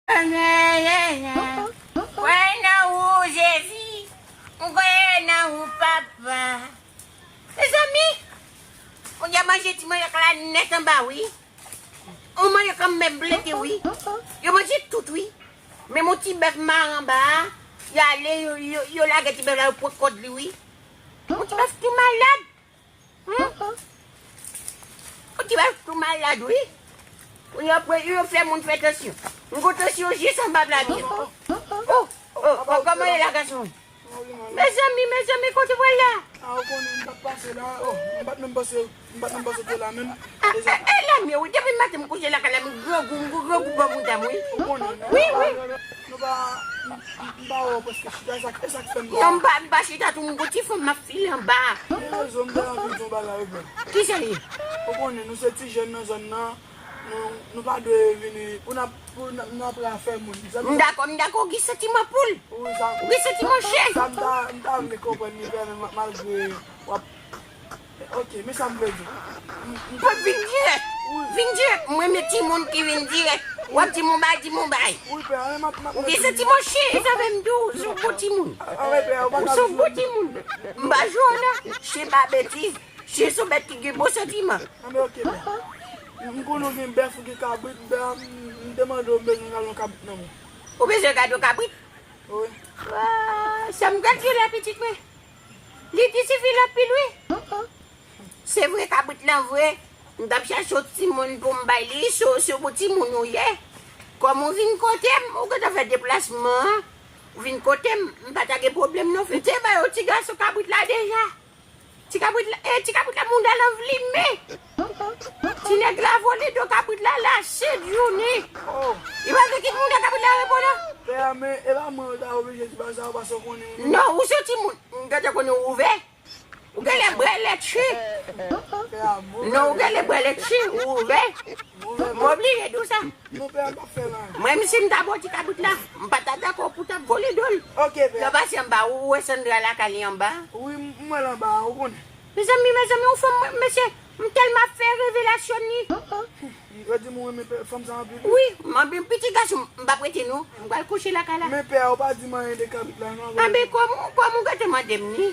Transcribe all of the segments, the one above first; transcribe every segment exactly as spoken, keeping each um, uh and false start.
Kwè nan ou, Jezi. M kwè nan ou, Papa. Mezanmi, moun yo manje ti manyak la nèt anba, wi. Yon manyak an menm blende, wi. Yo manje tout, wi. Menm yon ti bèf mare anba a, y ale, yo, yo, yo lage ti bèf la, yo pran kòd li, wi. Yon ti bèf tou malad. Hmm? Yon ti bèf tou malad, wi. Yo, yo fè moun fè tansyon. M gon tansyon jis anba plabye. Oh, oh, oh, kòman ye la, gason? Mezanmi, mezanmi, kote w pral la? A, ou konnen, m t ap pase la. Oh, m pa t menm panse, m pa t menm panse w te la menm. E, e, e, la, men wi, depi maten m kouche lakay la, m grangou, m grangou bò mouda m, wi. Ou konnen, wi, wi. Nou pa, m, m, m pa wè w prèske chita, e sa, e sa k fè m pa. Non, m pa, m pa chita tou, m gon ti fanm m ap file anba. Gen rezon, m te anvi di yon bagay, wi, frè. Kisa l ye? Ou konnen, nou se ti jèn nan zòn nan. Nou, nou pa dwe vini pou n ap, pou n ap, n ap afè moun. M dakò, m dakò, ou gen santiman poul. Wi, sa, ou gen santiman chen. Sa m ta, m ta vle konprann li vrèman, ma-, malgre w ap, ok, men sa m vle di. M, m, Pòt vin dirèk. Wi. Vin dirèk. Mwen renmen timoun ki vin dirèk. W ap di m yon bagay, di m yon bagay. Wi, pè, men m ap, m ap, ou gen santiman chen, sa fè m di w, ou se yon bon timoun. A, a, wi, pè, ou pa ka jwe. Ou se yon bon timoun. M pa jwe w non. Chen pa betiz. Chen se yon bèt ki gen bon santiman. Anben, ok, pè. M konnen w gen bèf, ou gen kabrit, m, m te mande w, m bezwen gade yon kabrit nan men w. Ou bezwen gade yon kabrit? Wi. Wa, sa m gade la, pitit mwen. Li difisil anpil, wi. Se vre, kabrit lan vre. M t ap chache yon timoun pou m bay li, se, se yon bon timoun ou ye. Kòm ou vin kote m, ou gentan fè deplasman an. Ou vin kote m, m pa ta gen pwoblèm non, frè. M te bay yon ti gason kabrit la deja. Ti kabrit la, eh, ti kabrit la mouda l anvlimen. Ti nèg la vole do kabrit la, lache jounen. Oh. Li pa vle kite mouda kabrit la repo non. Pè a, men, e pa mwen yo ta oblije di bagay sa yo, paske w konnen. Non, ou se timoun. M gentan konnen ou ouvè. Ou genlè bwè lèt chen. Pè a, move. Non, ou genlè bwè lèt chen, ou ouvè. Move. M oblije di w sa. Non, pè a, m p ap fè l anyen. Mwen menm si m ta ba w ti kabrit la, m pa ta dakò pou w ta vole do l. Ok, pè a. Lè w pase anba, ou wè Sandra lakay li anba? Wi, m, m wè l anba a, ou konnen. Mezanmi, mezanmi, yon fanm, mwen, mesye, m tèlman ap fè revelasyon ni. Yo di m ou renmen fanm sa anpil. Wi, m anpil, piti gason m, m p ap rete non. M pral kouche lakay la. Men pè a, ou pa di m anyen de kabrit la non. Anben, kòm, kòm ou gentan mande m ni,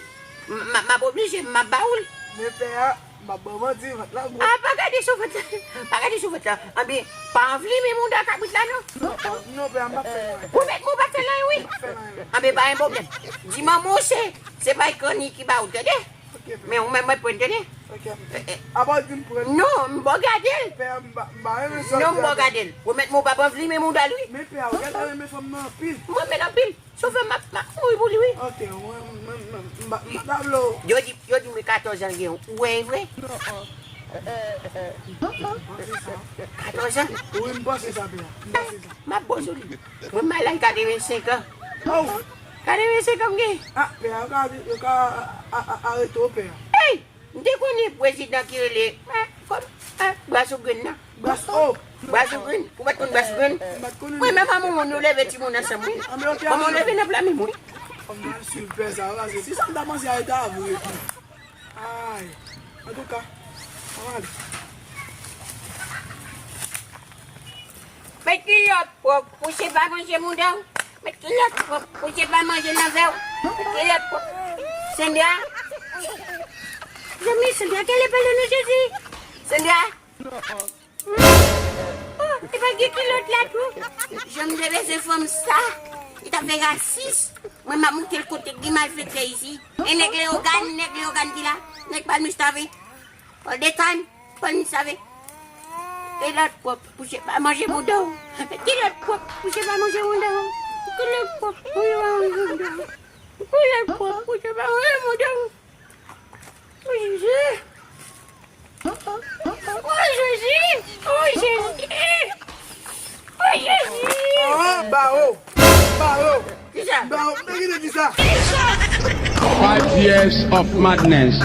m, m, m ap oblije, m ap ba ou l. Men pè a, m ap ba w manti, vant la gwo. A, pa gade sou vant la. Pa gade sou vant la. Anben, pa anvlimen mouda kabrit la non. Non, non, pè a, m p ap fè l anyen. Ou mèt mwen w p ap fè l anyen, wi. M p ap fè l anyen. Anben, pa gen pwoblèm. Di manman w se, se bay kanni ki ba ou, tande? Ok, pè. Men ou menm mwen pran, tande? Ok. Eh, eh. Apa w di m pran? Non, m ba w gade l. Pè a, m pa, m pa renmen sa. Non, m ba w gade l. Ou mèt mwen w p ap anvlimen mouda l, wi. Men pè a, ou genlè renmen fanm nan anpil. Mwen renmen l anpil. Sofè, m ap, m ap mouri pou li, wi. Ok, mwen, mwen, mwen, m pa, m pa ta vle w. Yo di, yo di mwen katòz an gen, ou wè, e vre? Non, an. Mwen panse sa. Katòz an? Wi, m panse sa, pè a. M panse sa. M ap bon sou li. Mwen, m al nan katrevensenk an. Oh! Katrevensenk an m gen. A, pè a, yo ka, yo ka a, a, a, arete w, pè a. Ey! M te konnen prezidan ki rele, eh, kòm, eh, Bras ou Grenn nan. Bras, oh! Bras ou Grenn. Ou pa t konn Bras ou Grenn? M pa t konnen. Mwen menm ak manman w, nou leve timoun ansanm, wi. Manman w leve nan pla menm, wi. Kòm nan sipè sa, se si sa m ta panse a, e ta vre. Ay. Antouka, ann ale. Met kilòt pwòp pou se pa manje mouda w. Met kilòt pwòp pou se pa manje nan vè w. Met kilòt pwòp. Sandra. Zanmi Sandra, kele pale nou Jezi. Sandra. Oh, li pa gen kilòt la tou. Jan m te bezwen fanm sa. Li t ap fè rasis. Mwen m ap montre l kote gen malfektè isi. E nèg Leyogàn, nèg Leyogàn ki la. Nèg Palmis Tave. All the time. Palmis Tave. Kilòt pwòp pou se pa manje mouda w. Kilòt pwòp pou se pa manje mouda w. Kilòt pwòp pou se pa manje mouda w. Kilòt pwòp pou se pa manje mouda w. O Jezi! O Jezi! O Jezi! O Jezi! Ah, ba yo! Ba yo! Kisa? Ba yo! M te gentan di sa! Five years of madness.